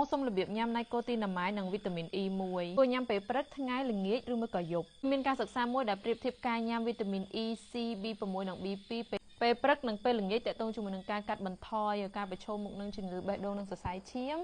បងសុំរបៀបញ៉ាំណៃកូទីណាម៉ាយនិងវីតាមីន E មួយគួរញ៉ាំពេលព្រឹកថ្ងៃល្ងាចឬមួយក៏យប់មានការសិក្សាមួយដែលប្រៀបធៀបការញ៉ាំវីតាមីន E C B6 និង B2 ពេលព្រឹកនិងពេលល្ងាចតកតងជាមួយនឹងការកាត់បន្ថយការប្រឈមមុខនឹងជំងឺបេះដូងនិងសរសៃឈាម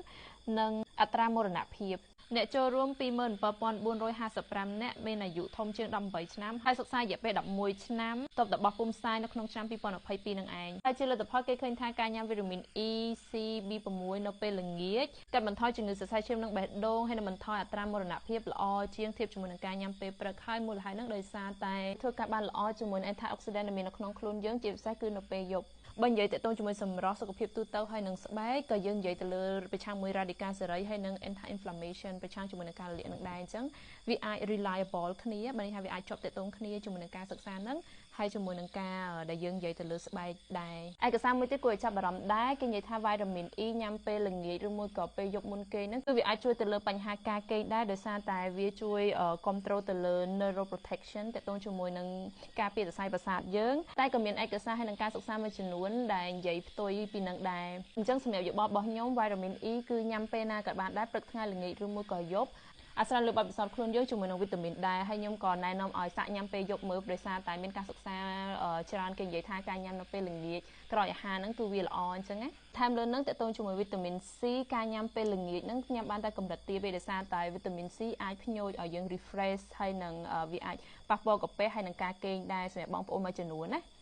និងអត្រាមរណភាពអ្នកចូលរួម27455នាក់មានអាយុធំជាង18ឆ្នាំហើយសិក្សារយៈពេល11ឆ្នាំទប់តបោះពុំផ្សាយនៅក្នុងឆ្នាំ2022នឹងឯងហើយជាលទ្ធផលគេឃើញថាការញ៉ាំវីតាមីន E C B6 នៅពេលល្ងាចកាត់បន្ថយជំងឺសរសៃឈាមនិងបេះដូងហើយនឹងបន្ថយអត្រាមរណភាពល្អជាងធៀបជាមួយនឹងការញ៉ាំពេលព្រឹកហើយមូលហេតុនឹងដោយសារតែធ្វើការបានល្អជាមួយនឹង antioxidant ដែលមាននៅក្នុងខ្លួនយើងជាពិសេសគឺនៅពេលយប់បើនិយាយតទៅជាមួយសម្រស់សុខភាពទូទៅហើយនឹងស្បែកក៏យើងនិយាយទៅលើប្រឆាំងមួយ radical សេរីហើយនឹង anti inflammation ប្រឆាំងជាមួយនឹងការលាកនឹងដែរអញ្ចឹងវាអាច reliable គ្នាបើនេះថាវាអាចជាប់តទៅគ្នាជាមួយនឹងការសិក្សាហ្នឹងហើយជាមួយនឹងការដែលយើងនិយាយទៅលើស្បែកដែរឯកសារមួយទៀតគួរឲ្យចាប់អារម្មណ៍ដែរគេនិយាយថា vitamin E ញ៉ាំពេលល្ងាចឬមួយក៏ពេលយប់មុនគេហ្នឹងគឺវាអាចជួយទៅលើបញ្ហាការគេងដែរដោយសារតែវាជួយ control ទៅលើ neuroprotection តទៅជាមួយនឹងការពារសរសៃប្រសាទយើងតែក៏មានឯកសារហើយនឹងការសិក្សាមួយចំនួនដែលនិយាយផ្ទុយពីនឹងដែរអញ្ចឹងសម្រាប់យោបល់របស់ខ្ញុំ vitamin E គឺញ៉ាំពេលណាក៏បានដែរព្រឹកថ្ងៃល្ងាចឬមួយក៏យប់អាស្រ័យលើបទពិសោធន៍ខ្លួនយើងជាមួយនឹងវីតាមីនដែរហើយខ្ញុំក៏ណែនាំឲ្យសាកញ៉ាំពេលយប់មើលដោយសារតែមានការសិក្សាច្រើនគេនិយាយថាការញ៉ាំនៅពេលល្ងាចក្រោយអាហារហ្នឹងគឺវាល្អអញ្ចឹងណាថែមលើហ្នឹងតកតងជាមួយវីតាមីន C ការញ៉ាំពេលល្ងាចហ្នឹងញ៉ាំបានតែកម្រិតទាបទេដោយសារតែវីតាមីន C អាចភ្ញូចឲ្យយើង refresh ហើយនឹងវាអាចប៉ះពាល់កាពះហើយនឹងការគេងដែរសម្រាប់បងប្អូនមួយចំនួនណា។